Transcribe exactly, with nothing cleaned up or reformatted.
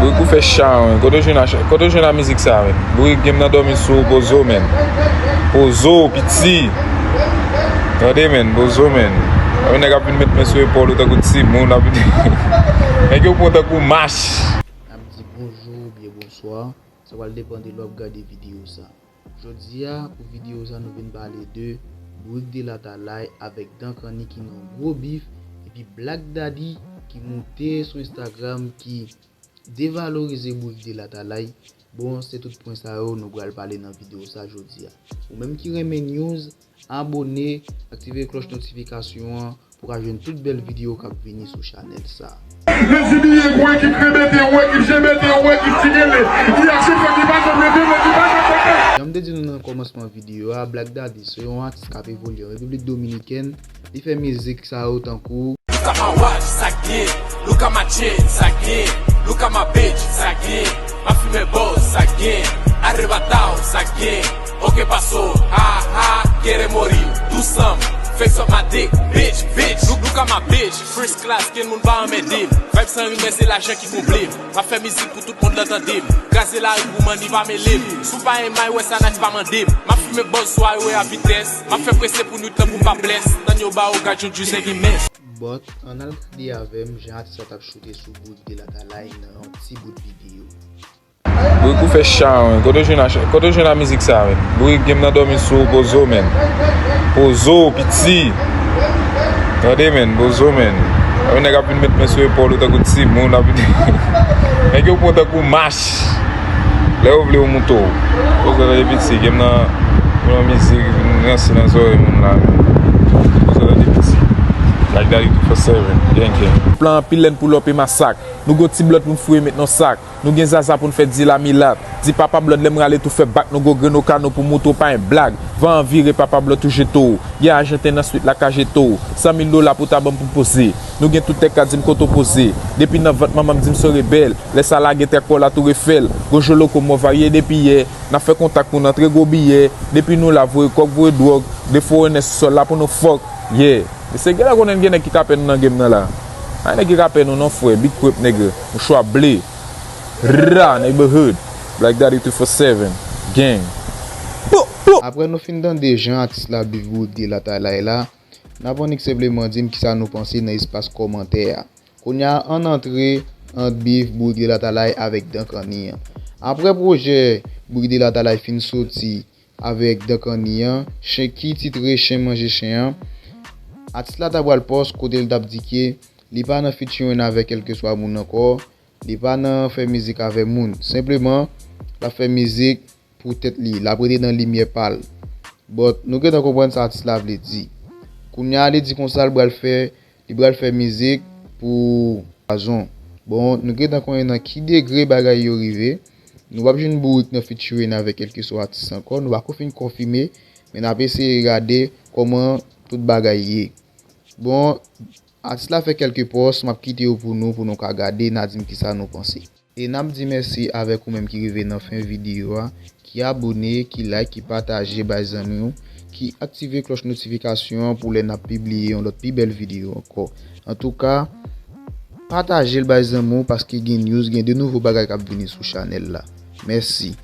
Bourik ou fè cha, wi. Kote w jwenn a cha-, kote w jwenn a mizik sa, men? Bourik, gen m nan dòmi sou ou, poze w, men. Poze w, piti. Tande, men, poze w, men. Yon nèg ap vin met men sou epòl ou tankou timoun, ap vin nèg yo pran tankou mach. N ap di bonjou oubyen bonswa, sa pral depann de lè w ap gade videyo sa. Jodi a, pou videyo sa, nou vin pale de Bourik de Latalay avèk Dan Kanni ki nan gwo bif, epi Black Daddy ki moute sou Instagram ki devalorize Bourik de Latalay. Bon, se tout pwen sa yo nou pral pale nan videyo sa jodi a. Ou menm ki renmen news, abòne, aktive klòch notifikasyon an pou w ka jwenn tout bèl videyo k ap vini sou chanèl sa. Lè J B A gon ekip rebete, yon ekip G B T, yon ekip Tigele, ki aksepte ki pa janm rebete, ki pa janm rebete. Jan m te di nou nan kòmansman videyo a, Black Daddy se yon atis k ap evolye an Repiblik Dominikèn. Li fè mizik sa yo tankou Look at my watch, sa gen. Look at my chain, sa gen. Look at my bitch, sa gen. Ma fimen boss, sa gen. Arrebatado, sa gen. Ok, paso, ha, ha, quiere morir. Do some, fix up my dick, bitch, bitch. Look, look at my bitch, first class, kenn moun pa anmède m. Vibe san rimè, se lajan ki konble m. M ap fè mizik pou tout moun lan tande m. Kraze lari pou manni pa mele m. Si w pa renmen wè sa, nice pa mande m. M ap fimen boss sou highway a vitès. M ap fè prese pou nwit lan pou m pa blès. Tann yo ba w gad yon juice and mens. But, ann al gade avè m jan atis la t ap choute sou Bourik de Latalay nan yon ti bout videyo. Bourik ou fè cha, wi. Kote w jwenn a cha-, kote w jwenn a mizik sa, men? Bourik, gen m nan dòmi sou ou, poze w, men. Poze w, piti. Tande, men, poze w, men. Yon nèg ap vin met men sou epòl ou tankou timoun, ap vin nèg yo pran tankou mach. Lè yo vle yo moute w. Poze w, tande, piti. Gen m nan, gen m nan mizik, vin ranse nan zòrèy moun la, men. Poze w, tande, piti. Like that, two four seven. Gang, gang. Plan anpil lè n pull up e masak. Nou gon ti blòt pou n fouye met nan sak. Nou gen zaza pou n fè di la milat. Di papa blòd lè m rale tou fè bak nou gon grenn okano pou moutre w pa yon blag. Van an vire papa blòd tou jete w. Gen ajanten nan swit la ka jete w. San mil dola pou ta ban m pou poze. Nou gen tout tèt ka di m kote w poze. Depi nan vant manman m di m se rebèl. Lè sa lage trèk pa w la tou refè l. Gon jwe loko mò varye depi yè. N ap fè kontak pou n antre gwo biyè. Depi nou la voye kòk voye dwòg. De forenè sou sòl la pou nou fòk. Yeah. Mesye, genlè konnen gen nèg ki ka pè nou nan game nan la. Pa gen nèg ki ka pè nou non, frè. Big Crip, nèg. Mouchwa ble. Ra, neighborhood. Black Daddy two four seven. Gang. Pou, pou. Apre nou fin tande jan atis la bif Bourik de Latalay la, n ap annik senpleman di m kisa nou panse nan espas kòmantè a. Kounye a, ann antre ant bif Bourik de Latalay avèk Dan Kanni an. Apre pwojè Bourik de Latalay fin soti avèk Dan Kanni an, chen, ki titre Chen Manje Chen an, atis la ta pral pòs kote l t ap di ke li pa nan featuring avèk kèlkeswa moun ankò, li pa nan fè mizik avè moun. Senpleman, l ap fè mizik pou tèt li, l ap rete nan limyè pa l. But, nou gentan konprann sa atis la vle di. Kounye a, li di konsa l pral fè, li pral fè mizik pou Pwazon. Bon, nou gentan konnen nan ki degre bagay yo rive. Nou p ap jwenn Bourik nan featuring avèk kèlkeswa atis ankò. Nou pako fin konfime, men n ap eseye gade kòman tout bagay ye. Bon, atis la fè kèlke pòs, m ap kite yo pou nou, pou nou ka gade, n a di m kisa nou panse. E n ap di mèsi avèk ou menm ki rive nan fen videyo a, ki abòne, ki like, ki pataje bay zanmi w, ki aktive klòch notifikasyon an pou lè n ap pibliye yon lòt pi bèl videyo ankò. Antouka, pataje l bay zanmi w paske gen news, gen de nouvo bagay k ap vini sou chanèl la. Mèsi.